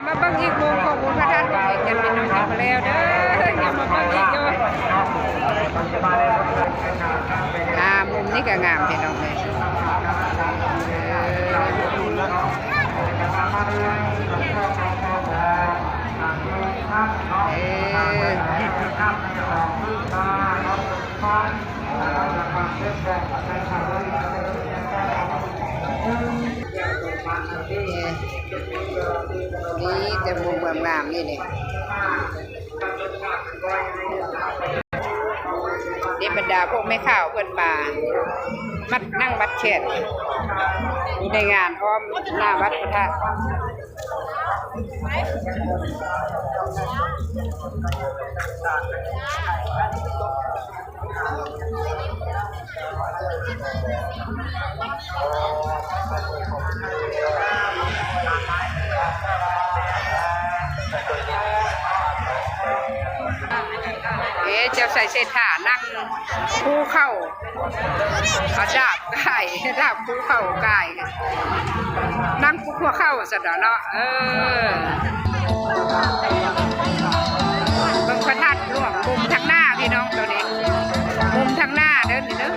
ມາເບິ່ງອີກມຸມຂອງອົງພະທາດຫຼວງອີກກັນ ພີ່ນ້ອງ ຍັງບໍ່ແລ້ວເດີ ຍັງມາເບິ່ງອີກຢູ່. ອ່າ ມຸມນີ້ກໍງາມ ພີ່ນ້ອງເອີຍ. ເອີ ນີ້ແຕ່ມຸມງາມໆ ນີ້ ນີ້ ນີ້ບັນດາພວກແມ່ຄ້າເພິ່ນມາມັດ ນັ່ງມັດແຂນຢູ່ໃນງານອ້ອມໜ້າວັດພະທາດ. ເອີ ເຈົ້າຊາຍເສດຖານັ່ງ ຄູເຂົ້າ ເອົາດາບກ່າຍ ດາບຄູເຂົ້າກ່າຍ ນັ່ງຄຸກຫົວເຂົ່າຊັ້ນດອກເນາະ. ເອີ ເບິ່ງພະທາດຫຼວງມຸມທາງໜ້າ ພີ່ນ້ອງ ໂຕນີ້ ມຸມທາງໜ້າເດີ ນີ້ເດີ.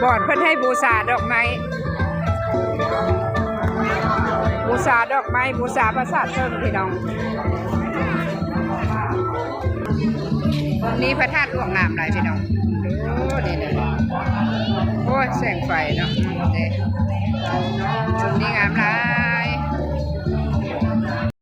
ບ່ອນເພິ່ນໃຫ້ບູຊາດອກໄມ້ ບູຊາດອກໄມ້ ບູຊາພະສາດເຖິງ ພີ່ນ້ອງ. ນີ້ພະທາດຫຼວງງາມຫຼາຍ ພີ່ນ້ອງ. ໂອ້ ນີ້ນະ ໂອ້ຍ ແສງໄຟເນາະ ນີ້ ນີ້ງາມຫຼາຍ.